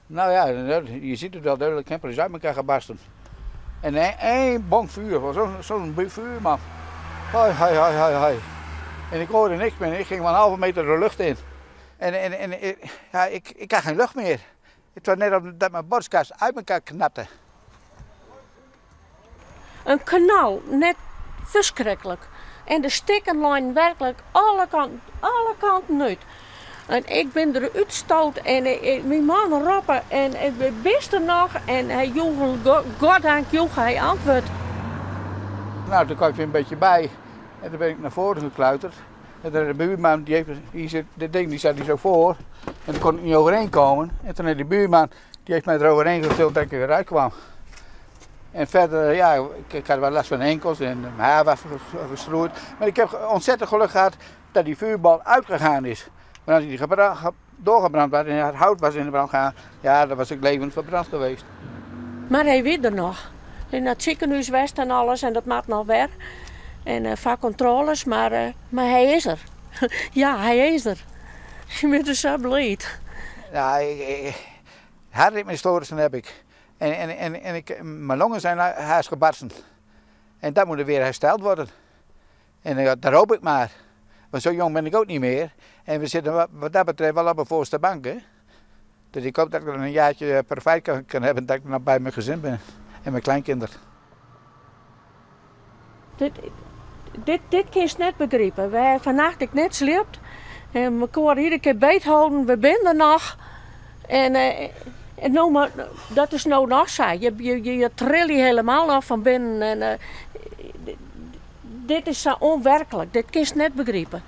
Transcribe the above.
Nou ja, je ziet het wel duidelijk, camper is uit elkaar gebarsten. En één bonk vuur, zo'n zo vuur man. Hoi, hoi, hoi, hoi, hoi. En ik hoorde niks meer, ik ging maar een halve meter de lucht in. En, en, en ja, ik, ik had geen lucht meer. Het was net of dat mijn borstkas uit elkaar knapte. In knal, net ferskriklik. En de stikken leinen werklik alle kanten, alle kanten út. En ik bin der útstoot en myn man roppe en bist der noch? En hy joech, goddank joech hy antwurd. Nou, toen kwam ik weer een beetje bij en toen ben ik naar voren gekluiterd. En de buurman, die heeft, hier zit, dit ding die zat hier zo voor. En toen kon ik niet overheen komen. En toen heeft die buurman, die heeft mij eroverheen getild dat ik eruit kwam. En verder, ja, ik, ik had wel last van enkels en mijn haar was gestroeid. Maar ik heb ontzettend geluk gehad dat die vuurbal uitgegaan is. Maar als die doorgebrand was en het hout was in de brand gegaan, ja, dan was ik levend verbrand geweest. Mar hy wie der noch. Yn it sikehûs west en alles en dat moat noch wer. En uh, foar kontrôles, mar, uh, mar hy is der. ja, hy is der. Ik bin der sa bliid. Ja, ik, ik, hartritmestoornissen heb ik. En, en, en, en ik, mijn longen zijn haast gebarsten. En dat moet er weer hersteld worden. En uh, daar hoop ik maar. Want zo jong ben ik ook niet meer. En we zitten wat, wat dat betreft wel op een voorste bank. Hè? Dus ik hoop dat ik nog een jaartje profijt kan, kan hebben dat ik nog bij mijn gezin ben. En mijn kleinkinderen. Dit, dit, dit kinst net begripe. Wy hawwe fannacht ek net sliept. En mekoar iedere kear beetholden, we binne der noch. En, uh, en no, mar, dat is no noch sa. Je, je, je, je trille hielendal noch fan binnen. En, uh, dit is sa ûnwerklik. Dit kinst net begripe.